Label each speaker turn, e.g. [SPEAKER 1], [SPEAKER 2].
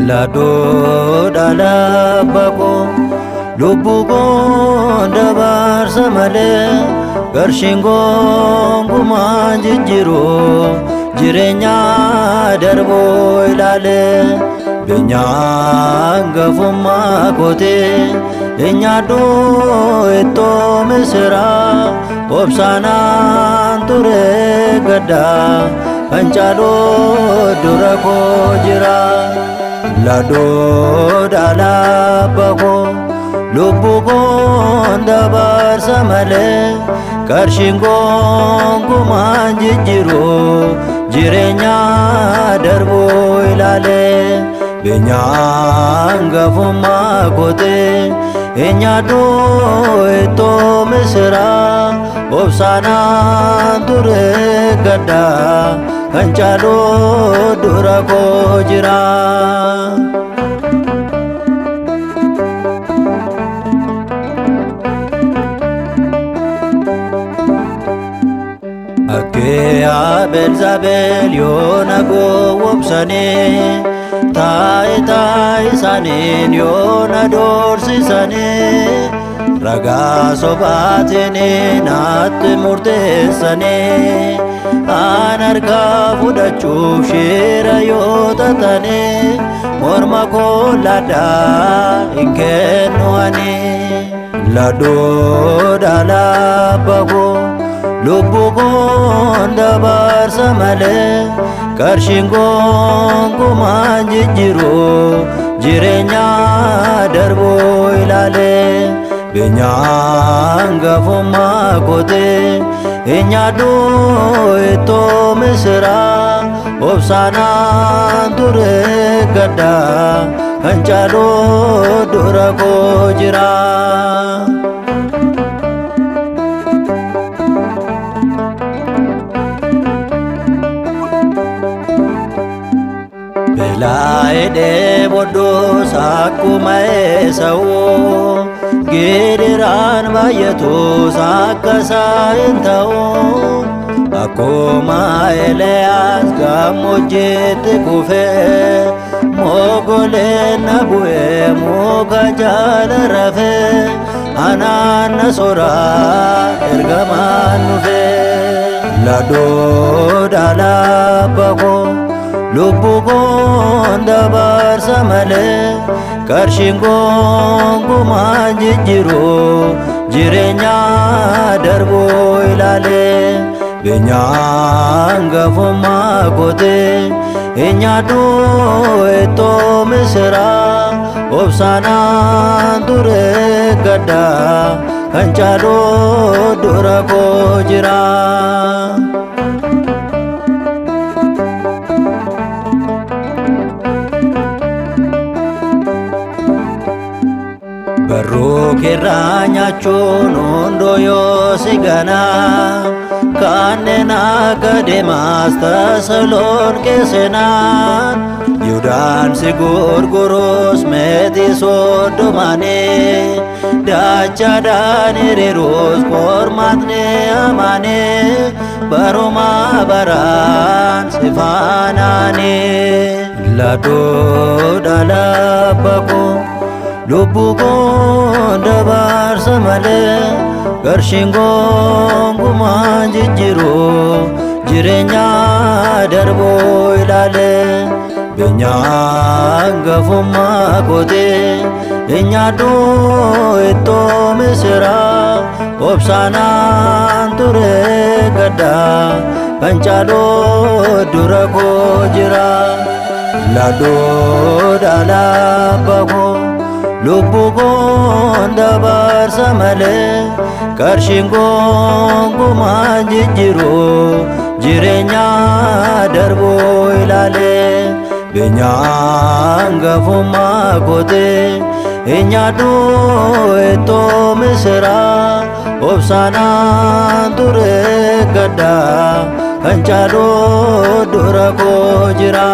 [SPEAKER 1] Ladoo dhala koo lubbuu koo dabarsa malee qarshiin gonkumaa jijjiiru jireenya darbuu ilaalee beenyaan gafummaa kootee nyaadhuu ittoo misiraa obsaanaan ture gaddaa kan caaluu dura koo jira. Ladoo dhala koo lubbuu koo dabarsa malee qarshiin gonkumaa jijjiiru jireenya darbuu ilaalee beenyaan gafummaa kootee nyaadhuu ittoo misiraa obsaanaan ture gaddaa kan caaluu dura koo jira. Akkee Abeel Zabeel yoona gowwoomsanii taayitaa isaaniin yoona doorsisanii ragaa sobaatiin natti murteessanii aan harkaa fudhachuuf shira yoo xaxanii morma koo ladhaa hin kennu ani. Ladoo dhala koo lubbuu koo dabarsa malee qarshiin gonkumaa jijjiiru jireenya darbuu ilaalee beenyaan gafummaa kootee nyaadhuu ittoo misiraa obsaanaan ture gaddaa kan caaluu dura koo jira. Beelaa'ee booddoos akkuma Esaawuu gidiraan baay'atus akka isaa hin ta'u. Akkuma Eeliyaas gammoojjiitti kufee mogoleen na bu'ee muka jala rafee anaan na soraa ergamaan dhufee. Ladoo dhala koo lubbuu koo dabarsa malee qarshiin gonkumaa jijjiiru jireenya darbuu ilaalee beenyaan gafummaa kootee nyaadhuu ittoo misiraa obsaanaan ture gaddaa kan caaluu dura koo jira. Barruu kirraa nyaachuun hundoo yoo si ganaa kanneen akka Deemaas Tasalonqee seenaan Yihuudaan si gurgurus meetii soddomaanii dachaadhaan hiriirus qormaatni amaanii baruma baraan si faanaanii. Ladoo dhala koo lubbuu koo dabarsa malee qarshiin gonkumaa jijjiiru jireenya darbuu ilaalee beenyaan gafummaa kootee nyaadhuu ittoo misiraa obsaanaan ture gaddaa kan caaluu dura koo jira. Ladoo dhala koo lubbuu koo dabarsa malee qarshiin gonkumaa jijjiiru jireenya darbuu ilaalee beenyaan gafummaa kootee nyaadhuu ittoo misiraa obsaanaan ture gaddaa kan caaluu dura koo jira.